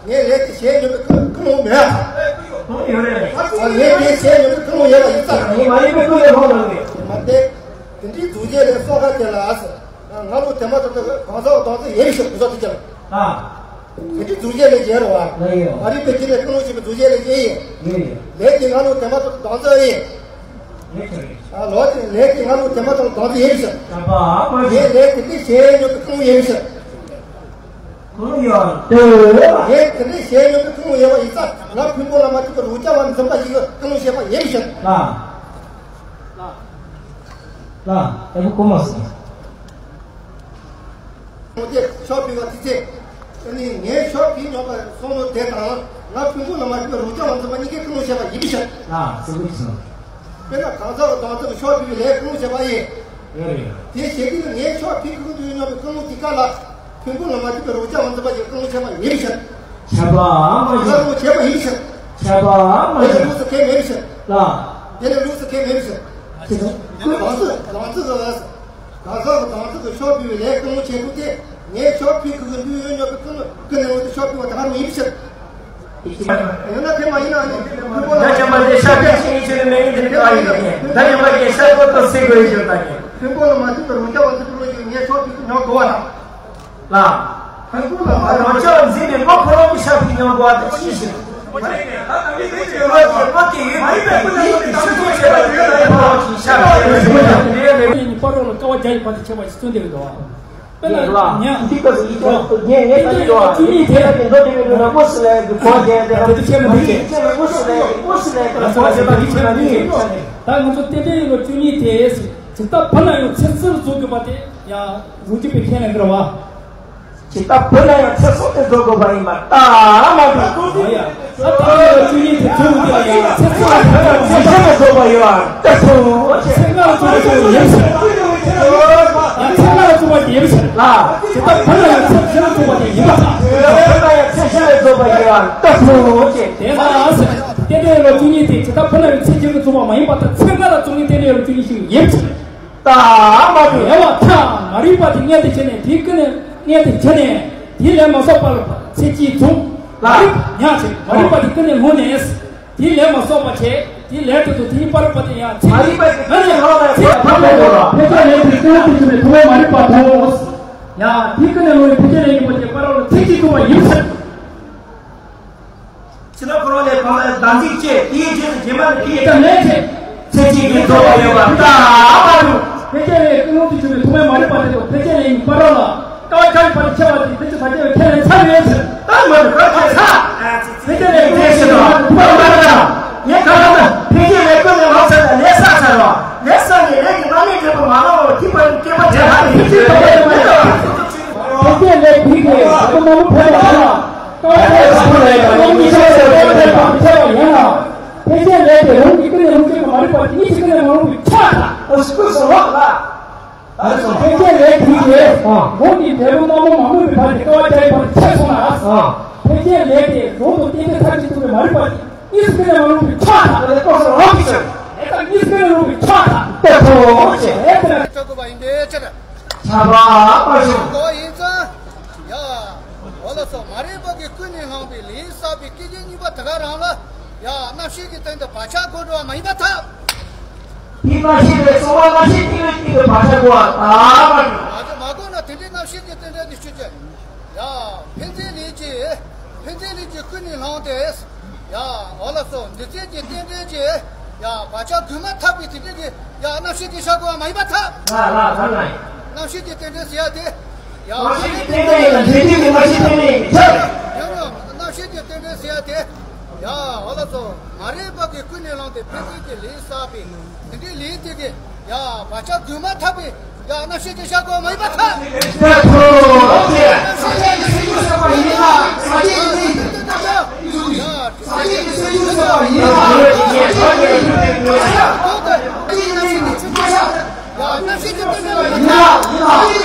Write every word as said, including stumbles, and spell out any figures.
ངས་ལས་དེ་བྱས་ཡོད་པའི་ཀུན་སློང་མེད། ཨ། ངས་དེ་བྱས་ཡོད་པའི་ཀུན་སློང་ཡོད་པ་ཡིན་ཙང་། ངས་མ་ཡིན་པའི་ཀུན་སློང་ལོག་ལ་ངས། མ་དེ། དེ་འདྲའི་རྫུ་འཕྲུལ་ལས་སོགས་ཁ་དེ་ལ་ཨ་སི། ང་ལོ་དེ་མ་ཐག་ཏུ་གང་ཟག་གདོང་ཚོད་ཡེ་ཤོག་བཟོ་དུ་ཀྱང་། ཨ། དེ་འདྲའི་རྫུ་འཕྲུལ་ལས་ཡེ་རུ་བ། ལ་ཡོད། མ་རིག་པའི་རྒྱུ་ལས་ཀུན་སློང་བྱེད་པའི་རྫུ་འཕྲུལ་ལས་ཡེ་ཡིན། ཡོད་ཡོད། ལས་དེ་ང་ལོ་དེ་མ་ཐག་ཏུ་གདོང་ཚོད་ཡིན། ཡོད་ཀྱང་ཡོད། ཨ། ལོ་དེ་ལས་དེ་ང་ལོ་དེ་མ་ཐག་ཏུ་གདོང་ཚོད་ཡེ་ཤོག་ངས་ལས་དེ་འདྲའི་བྱས་ཡོད་པའི་ཀུན་སློང་ཡེ་ཤོག་ཀུན་ཡོད་དེ། ངས་དེ་འདྲའི་བྱས་ཡོད་པའི་ཀུན་སློང་ཡོད་པ་ཡིན་ཙང་། ང་ཕུང་པོ་ལ་མ་ཐུག་པའི་རང་རྐྱ་བ་འཛིན་པ་ཞིག་གི་ཀུན་སློང་བྱེད་པ་ཡིན་ཞིང་། ལ། ལ། ལ། ཨེ་བུ་ཀོ་མ་སོང་། ཁོང་དེ་ཤོག་ཕུལ་བ་དེ་ཚེ། ཨ་ནི་ངས་ཤོག་ཕུལ་མྱོང་པ་སོང་ནོ་དེ་དང་། ང་ཕུང་པོ་ལ་མ་ཐུག་པའི་རང་རྐྱ་བ་འཛིན་པ་གཉིས་ཀའི་ཀུན་སློང་བྱེད་པ་ཡིན་ཞིང་། ལ། སེ་བུ་སོང་། དཔེར་ན་གང་ཟག་གི་གདོང་ཚོད་ཀྱི་ཤོག་ཕུལ་བའི་ལས་ཀུན་སློང་བྱེད་པ་ཡིན། ཡོད་རེད། དེ་བྱེད་དུས་ངས་ཤོག་ཕུལ་ཁུག་ཏུ་ཡོད་མྱོང་བའི་ཀུན་སློང་དེ་ག་ལ། ཕུང་པོ་ལ་མ་ཐུག་པའི་རང་རྐྱ་བ་འཛིན་པ་ཞིག་ཀུན་སློང་བྱེད་པ་ཡིན་ཞིང་། ཁྱད་པར་མ་ང་ཞིག་རང་བྱེད་པ་ཡིན་ཞིང་། ཁྱད་པར་མ་དེ་ལས་ཞིག་ལུགས་སུ་ཁས་མེད་ཞིང་། ལ། དེ་ལས་ལུགས་སུ་ཁས་མེད་ཞིང་། ཁྱེད་ཚོ། གང་ཟག་གི་གདོང་ཚོད་ཀྱི། གང་ཟག་གི་གདོང་ཚོད་ཀྱི་ཤོག་ཕུལ་བའི་ལས་ཀུན་སློང་བྱེད་ཁུག་དེ། ངས་ཤོག་ཕུལ་ཁུག་གི་འདུས་ཡོད་མྱོང་བའི་ཀུན་སློང་ཀུན་སློང་དེ་ཤོག་ཕུལ་བ་དེ་ག་རང་ཡིན་ཞིང་། ཡང་ན་དེ་མ་ཡིན་ན་ནི། ད་ཅམ་པ་དེ་ཤ་ཁྲག་གཅིག་གཉིས་ཆོད་ནི་མེད་ནི་དེ་ཨ་ཡིན་ནི། ད་ཅམ་པ་དེ་ཤ་ཁོ་ཏོ་སེ་གོ་ཡི་ཞོར་ད་ནི། ཕུང་པོ་ལ་མ་ཐུག་པའི་རང་རྐྱ་བ་འཛིན་པའི་བློ་ཞིག་ངས་ཤོག་ཕུལ་མྱོང་དགོས་པ་དང་། ལ། ཕུང་པོ་ལ་མ་རང་རྐྱ་བ་འཛིན་པའི་བློ་ཁོ་རང་གི་ཤ་ཕུལ་མྱོང་དགོས་པ་དང་ཅི་ཞིག་བློ་དེ་བློ་དེ་ཡོད་པའི་ཡིད་ཀྱི་ཤུགས་ཆེ་བ་ཡོད་པའི་བློ་གི་ཤ་ཕུལ་མྱོང་དགོས་པ་དང་། ནི་པ་རོ་ལ་ཀ་བ་རྒྱ་ཡི་བར་དུ་ཁྱབ་པ་ཞིག་མཚོན་བསྡད་ཡོད་དོ། དཔེར་ན་ཉ། འདི་སྐབས་སུ་ཡིད་ཀྱང་ངས་ངས་ད་ཅི་ཡོད་ཨ། ཅུ་གཉིས་དེ། ད་དེ་འགྲོ་དེ་མི་འགྲོ་ན་དངོས་སུ་ལས་ཀྱི་གོ་རྒྱལ་དེ། ད་དེ་ཆེན་མོ་འདི་ཆེ། ཆེན་མོ་དངོས་སུ་ལས་ཀྱི་དངོས་སུ་ལས་ཀྱི་ད་གོ་ཚོད་རྒྱལ་དེ་ཆེན་མོ་འདི་ཆེ། ད་ང་ཚོ་ཏན་ཏན་ཡིན་ལོ་ཅུ་གཉིས་དེ་ཇི་ལྟ་བུ་ན་ཡང་ཚེ་སྲོག་རྫོགས་དགོས་པ་དེ་ཡང་རུ་ཅི་པའི་ཁས་ལེན་འདྲ་བ། ཇི་ལྟ་བུ་ན་ཡང་ཚེ་སྲོག་དེ་རྫོགས་དགོས་པ་ཡིན་པ་ལྟ་མ་དུ། ཨོ་ཡ། ད་ལྟ་བུ་ན་ཅུ་གཉིས་དེ་ཚོ་འདི་ལ་ཡང་ཚེ་སྲོག་ཚེ་སྲོག་རྫོགས་པ་ཡིན་པ་ལྟ་སོང་། ཚེ་སྔ་ལ་རྫོགས་པ་ཡིན་ཟེར། ཡང་ཚེ་སྔ་ལ་རྫོགས་པ་ཡིན་ཟེར། ལ། ཇི་ལྟ་བུ་ན་ཡང་ཚེ་འདི་ལ་རྫོགས་པ་དེ་ཡིན་པ་དང་། ཇི་ལྟ་བུ་ན་ཡང་ཚེ་འདི་ལ་རྫོགས་པ་ཡིན་པ་ལྟ་སོང་ཅེས། དེ་ལ་ཟེར། ཏན་ཏན་ལོ་ཅུ་གཉིས་དེ་ཇི་ལྟ་བུ་ན་ཡང་ཚེ་འདི་ལ་རྫོགས་པ་མ་ཡིན་པ་དང་། ཚེ་སྔ་ལ་རྫོགས་ནི་ཏན་ཏན་ལོ་ཅུ་གཉིས་ཤིག་ཡིན་ཟེར། ད་མ་དུ་ཡལ་བ་ཐལ། མ་རིག་པ་དེ་མངལ་དུ་བྱས་ནས། དེའི་ཀུན་ནས་མངལ་དུ་བྱས་ནས། དེའི་ལས་མ་གསོག་པར་ཚེ་གཅིག་རྫོགས། མ་རིག་ཉག་ཆེ། མ་རིག་པ་དེ་ཀུན་ནས་ལྷུང་ནས། དེའི་ལས་མ་གསོག་པ་བྱས། དེའི་ལས་དེ་ཚོ་དེའི་པར་པ་དེ་ཡང་ཚེ། མ་རིག་པ་དེ་ཀུན་ནས་ལྷུང་ནས་ཚེ་ཕར་ལ་འགྲོ་ར། ཕལ་ཆེར་ལས་དེ་ཀུན་ནས་དུ་མའི་ཐུགས་མ་རིག་པ་དང་། ཡང་དེའི་ཀུན་ནས་ལྷུང་བའི་ཕལ་ཆེར་ལས་ཀྱི་པོ་དེ་པར་ལ་ཚེ་གཅིག་ཐུག་པ་ཡིན་ཟེར། ཕྱི་ནང་འཁོར་བ་ལས་གང་ལ་བདག་འཛིན་སྐྱེ། དེའི་རྗེས་སུ་རྗེས་མ་ནི་དེའི་ཀྱང་ལས་ཚེ། ཚེ་གཅིག་གིས་རྫོགས་པ་ཡོད་པ་ལྟ་བུ། ཕལ་ཆེར་ལས་ཀུན་སློང་དུ་གྱུར་པའི་ཐུག་མའི་མ་རིག་པ་དེ་དང་ཕལ་ཆེར་ལས་ཡིན་པར་རོ་ལ། ཀ་བ་ཁྱབ་པར་ཁྱབ་པ་དེ་ཕལ་ཆེར་ཕལ་ཆེར་ཁས་ལེན་ཚར་ཡོད་ཟེར། ད་མ་རེད་ཁ་ཁས་ལེན་ཚར། ཕལ་ཆེར་ལས་ཀུན་སློང་དུ་གྱུར་པའི་ཐུག་མའི་མ་རིག་པ། ངས་ག་རེ་ལབ་ན། ཕལ་ཆེར་ལས་ཀུན་ནས་ལྷག་ཚར་ལ་ལས་བསགས་ཚར་རོ། ལས་བསགས་ནས་ལས་ཀྱི་རྣམ་སྨིན་འབྲས་བུ་མ་ལོག་པར་ཐིགས་པ་ནི་སྐྱེས་པ་བྱས་ལྷག་ནས་ཕལ་ཆེར་ཐུག་པ་ཡོད་མ་རེད། ཕལ་ཆེར་ལས་དེ་གིས་ད་དུང་མ་མོ་ཕལ་པ་ཡིན་ལ། ཀ་བ་ཁྱབ་པ་ཡིན་ལ། ཀ་བ་ཁྱབ་པ་ཡིན་ལ། ཕལ་ཆེར་ལས་དེ་རང་གི་ཀུན་ནས་ལྷུང་བྱེད་ཀྱི་མ་རིག་པ་དེ་ཉིད་ཀྱི་ཀུན་ནས་མ་ལྷུང་བའི་ཆ་དང་། ཨོ་སྐུ་སོང་བ་ལ། ཕལ་ཆེར་ལས་དེ་གིས་རང་གི་འབྲས་བུ་མ་མོ་མ་མོ་བའི་བར་གྱི་ཀ་བ་ཁྱབ་པ་ཆད་སོང་ལ། ཕལ་ཆེར་ལས་དེ་རང་དང་གཏན་གཏན་ཐག་གཅོད་ཐུབ་པའི་མ་རིག་པ་དེ། གཉིས་སུ་ཀུན་ནས་མ་ལྷུང་བའི་ཆ་དང་། ལས་ཀུན་ནས་ལྷུང་བའི་ཆ་དང་། ལྟ་ཐུབ་ཅེས། ལས་དེ་ལ་ཆགས་དགོས་པ་ཡིན་པའི་ཕྱིར། ཆགས་པ་མ་བྱུང་། དགོས་པ་ཡིན་ཙང་། ཡ། འོ་ལགས་སོ། མ་རིག་པ་གིས་ཀུན་ནས་བསླངས་པའི་ལས་བསགས་པའི་སྐད་ཅིག་གཉིས་པ་དེ་ག་རང་ལ། ཡ། རྣམ་ཤེས་ཀྱི་སྟེང་དུ་བག་ཆགས་བསྒོ་འགྲོ་བ་མ་ཡིན་པར་ཐལ། དེ་རྣམ་ཤེས་ལས་གསུངས་པ་རྣམ་ཤེས་ཀྱི་སྟེང་དུ་བག་ཆགས་བསྒོ་བ་དག་མ་རེད། མ་བསྒོ་ན་དེ་འདྲའི་རྣམ་ཤེས་ཀྱི་རྟེན་འབྲེལ་དེ་ཆོས་ཅན། ཡ། ཕན་བདེའི་ལས་ཀྱི། ཕན་བདེའི་ལས་ཀྱི་ཀུན་ནས་བསླངས་ཏེ། ཡ། འོ་ལགས་སོ། འདི་ཚེ་གི་རྟེན་འབྲེལ་གྱི། ཡ། བག་ཆགས་འགུགས་མ་ཐག་པའི་དེ་འདྲའི་གི། ཡ། རྣམ་ཤེས་ཀྱི་བཞག་དགོས་པ་མ་ཡིན་པར་ཐལ། ལ་ལ་ལ་ལ། རྣམ་ཤེས་ཀྱི་རྟེན་འབྲེལ་ཟེར་ཡ་དེ། ཡ། རྣམ་ཤེས་ཀྱི་རྟེན་འབྲེལ་ཡིན་ལ་འབྲས་དུས་ཀྱི་རྣམ་ཤེས་རྟེན་འབྲེལ་ཡིན་ཕྱིར། ཡང་ཡང་རྣམ་ཤེས་ཀྱི་རྟེན་འབྲེལ་ཟེར་ཡ་དེ། ཡ། འོ་ལགས་སོ། མ་རིག་པ་གིས་ཀུན་ནས་བསླངས་ཏེ་ཕན་བདེ་གི་ལས་བསགས་པའི་དེ་འདྲའི་ལས་དེ་གི། ཡ། བག་ཆགས་འགུགས་མ་ཐག་པའི། ཡ། རྣམ་ཤེས་ཀྱི་བཞག་དགོས་པ་མ་ཡིན་པར་ཐལ། ཡ། ཐུབ་ཅེས། ས་ཆ་གི་སེམས་བྱུང་ཟེར་བ་ཡིན་ན། ས་ཆ་གི་སེམས། ཡ། ས་ཆ་གི་སེམས་བྱུང་ཟེར་བ་ཡིན་ན། ས་ཆ་གི་སེམས་བྱུང་ཟེར་བ་ཡིན་ན། ཡ། རྣམ་ཤེས་ཀྱི་སྟེང་ནས་ཡིན་ན། ཡིན་ན།